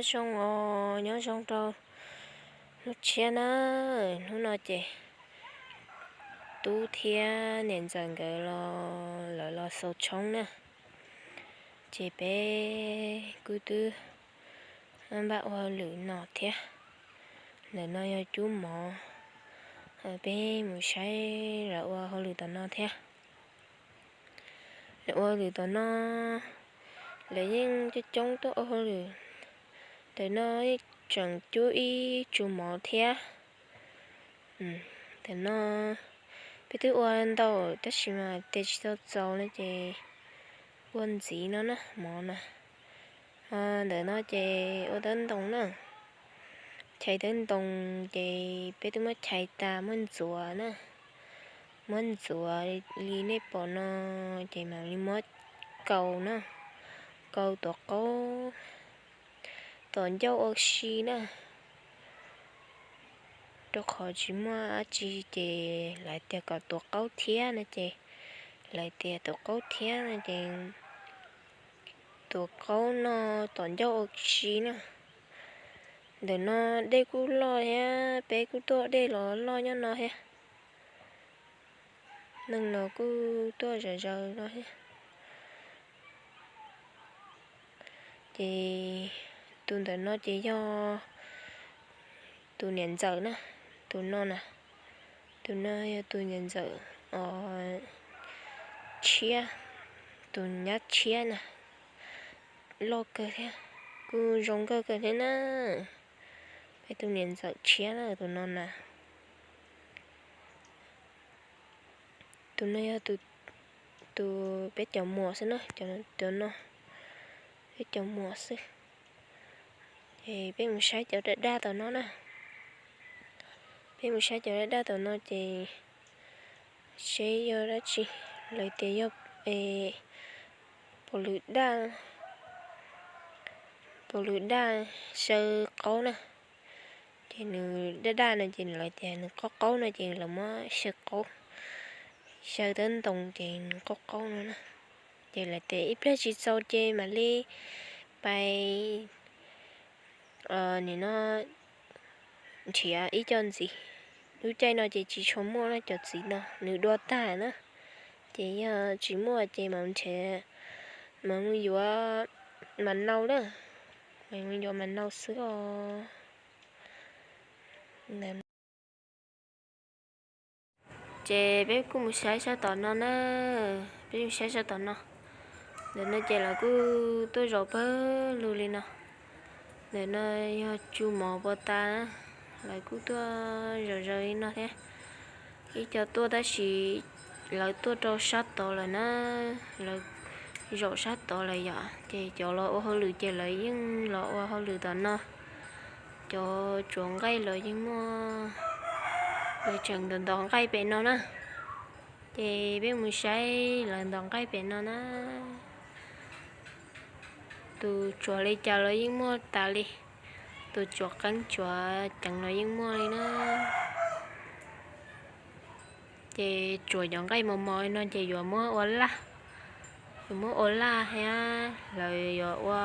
Zoo os, nyob zoo rau hnub tshiab na. Hnub no ces tub thiab niam ntxawm nkawd los, lawv los xaus tshoob na. Ces peb kuj twb npaj ua hauj lwm no thiab. Ntawm no yog cub mov, peb mus saib lawv ua hauj lwm tom no thiab. Lawv ua hauj lwm tom no, lawv yeej coob coob tuaj ua hauj lwm. Ntawm no tseem cub ib tsu mov thiab. Ntawm no peb twb ua ntau tab sis mas tes tsis tau txaus no ces ua ntxiv no na, mov na. Ntawm no ces ua tawb ntoo na. Chais tawb ntoo ces peb twb muab chais tas muab ntxuav na. Muab ntxuav li nej pom no ces mam li muab kaus na, kaus tuav qaub, tom ncauj ua si na. Rau qhov tsis muaj dab tsi ces lawv tias kom tuav qaub thiab no ces lawv tias tuav qaub thiab no ces tuav qaub no tom ncauj ua si na. Ntawm no dej kuj loj thiab, peb kuj tuaj dej los loj nyob no thiab. Neeg los kuj tuaj zom zaws no thiab. Ces tus ntawm no ces yog tus niam ntxawm na, tus no na, tus no yog tus niam ntxawm os, tshiab, tus nyab tshiab na, loj kawg thiab, kuj zoo nkauj kawg thiab na. Peb tus niam ntxawm tshiab na tus no na. Tus no yog tus peb cov muam xwb na, cov no peb cov muam xwb. Es peb mus saib cov daj daj tom no na. Peb mus saib cov daj daj tom no ces seb yog dab tsi, lawv tias yog pos lwm daj, pos lwm daj xyaw qaub na. Ces nws daj daj no ces lawv tias nws qaub qaub no ces lawv muab xyaw qaub, xyaw tawb ntoo ces nws qaub qaub no na. Ces lawv tias ib pliag tsis txaus ces mam li pais nim no nrhiav ib co ntxiv. Lub caij no ces tsis tshua muaj na, cov txiv no nws dua tag na. Ces yog tsis muaj ces mam nrhiav, mam mus yuav mas nau na, mam mus yuav mas nau xwb os. Ces peb kuj mus saib sab tom no na, peb mus saib sab tom no. Ntawm no ces lawv kuj tuaj zaum pawg lug li no. Ntawm no yog tsu mov puas tas, lawv kuj tuaj zaum zaws li no thiab. Ib co tuaj tab sis lawv tuaj rau sab tod lawm na, lawv zaum sab tod lawm yom. Ces cov los ua hauj lwm ces lawv yeej los ua hauj lwm tom no. Cov tsuav nqaij los yeej muaj, lawv tseem ntos nqaij pem no na. Ces peb mus saib lawv ntos nqaij pem no na. Tus tsuav li cas los yeej muaj tas li, tus tsuav qeeb tsuav ceev los yeej muaj li na. Ces tsuav cov nqaij mos mos no ces yuav muab ua laj, yuav muab ua laj thiab lawv yuav ua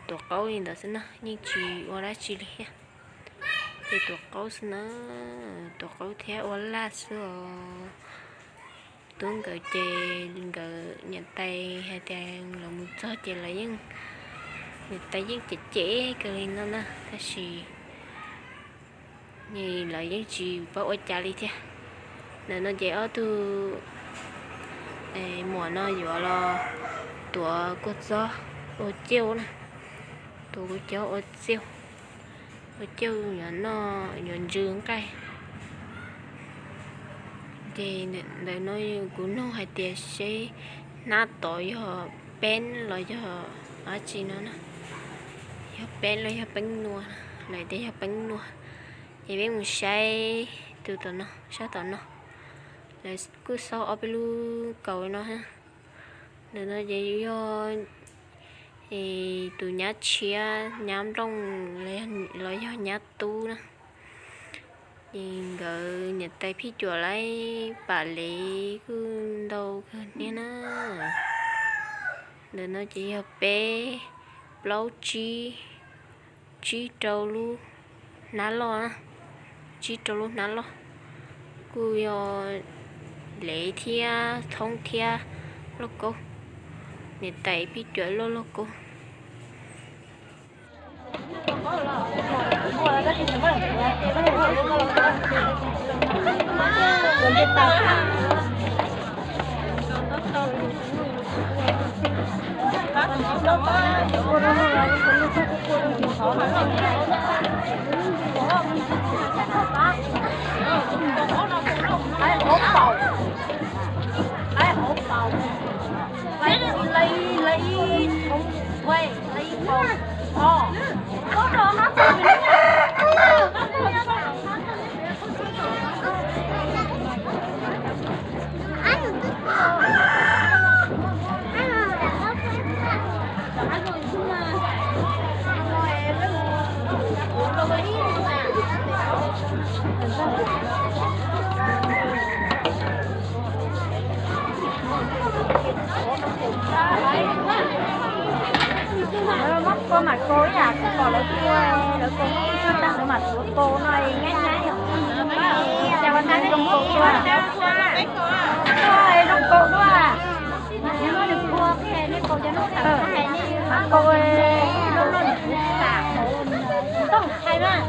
tuav qaub li ntawd xwb na, yeej tsis ua dab tsi li thiab. Ces tuav qaub xwb na, tuav qaub thiab ua laj xwb os. Tub nkawd ces nkawd niam tais hais tias lawv mus txog ces lawv yeej, niam tais yeej cem cem kawg li no na, tab sis lawv yeej tsis paub ua cas li thiab. Ntawm no ces ob tug muam no yuav los tuav kua txob ua ciuj na, tuav kua txob ua ciuj, ua ciuj yuav noj yuav ntsw nqaij. Ces ntawm no kuv nug hais tias seb hnab tod yog peeb los yog dab tsi no na, yog peeb los yog peeb nua, lawv tias yog peeb nua. Ces peb mus saib tus tom no, sab tom no, lawv kuj xaub ob peb lub kaus no. Ntawm no ces yog tus nyab tshiab, nyab nplooj los yog nyab tub na. Ces nkawd niam tais phij cuam lawv pam lev kuj ntau kawg niag na. Ntawm no ces yog peb plaub tsib, tsib rau lub hnab loj na, tsib rau lub hnab loj. Kuj yog lev thiab thoob thiab lauj kaub, niam tais pib cuam loj lauj kaub. Koj mam kau ib yam kuv pom lawv kua, lawv kua tag lawv mam tuav kau no nyab nyab yom. Cas mas zoo kau dua, zoo kau dua. Kau, kau hais mas.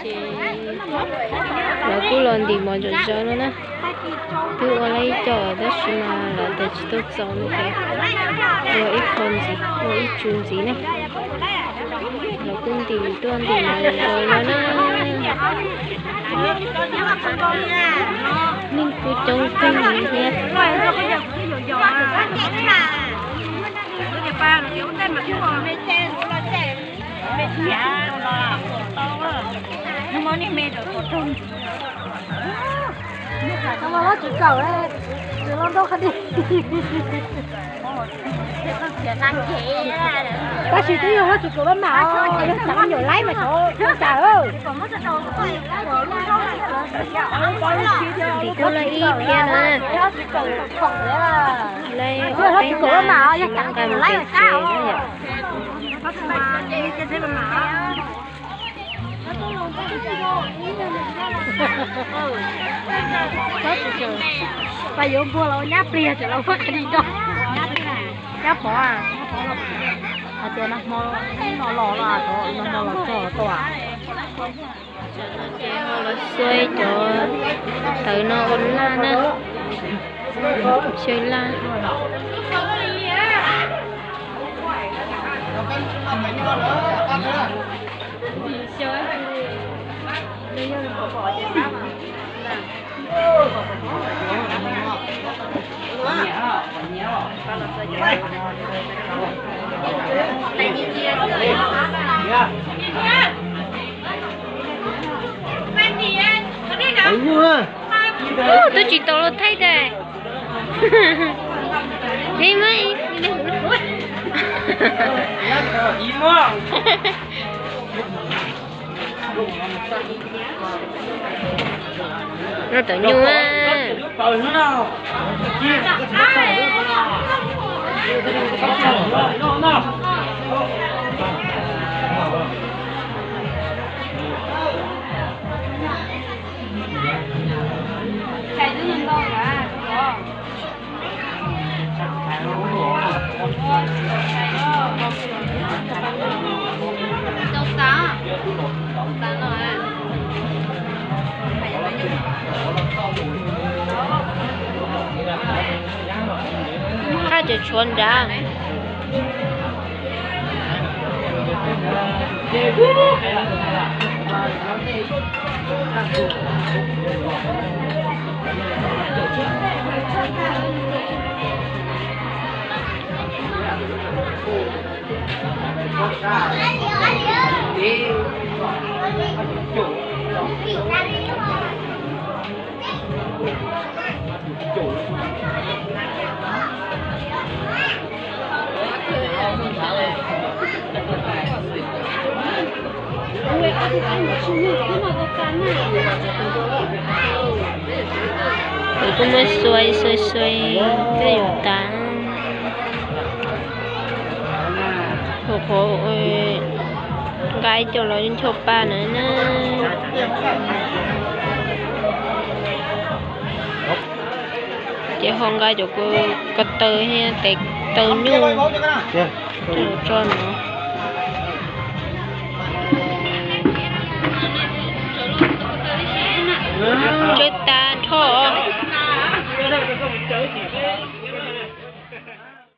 Ces lawv kuj los ntim mov zom zaws no na. Twb ua lawm ib co tab sis mas lawv tias tsis tau txaus li ces ua ib qho ntxiv, ua ib tsum ntxiv na. Lawv kuj ntim tuaj ntim mov zom zaws no na. Neeg kuj coob kawg li thiab. Tab sis twb yog hlob tsuv kaum loj mam os, yog tsam me nyuam laib mas xyov cas. Tim kuj loj ib thiab na. Lawv peb hnab tsis nqa mus pem tsev na yom. Pab yuav npuag los nyab pliag tseem los muab qhov di do. Nyab Pov, hais tias nag hmo no los, nag hmo los txog tau. Ces ho los xua cov tawv no ua laj na, xyaw laj. Twb tsis tau los thaij tas. Peb mas Noj tau nyuj a. Qab cov tshuav nrad. Kuv kuj muab xuav xuav xuav peb yuav tas. Qhov nqa ib co los ncho pa na na. Ces ho nqa cov ko taw thiab tes taw nyuj tso no. Tsawb ta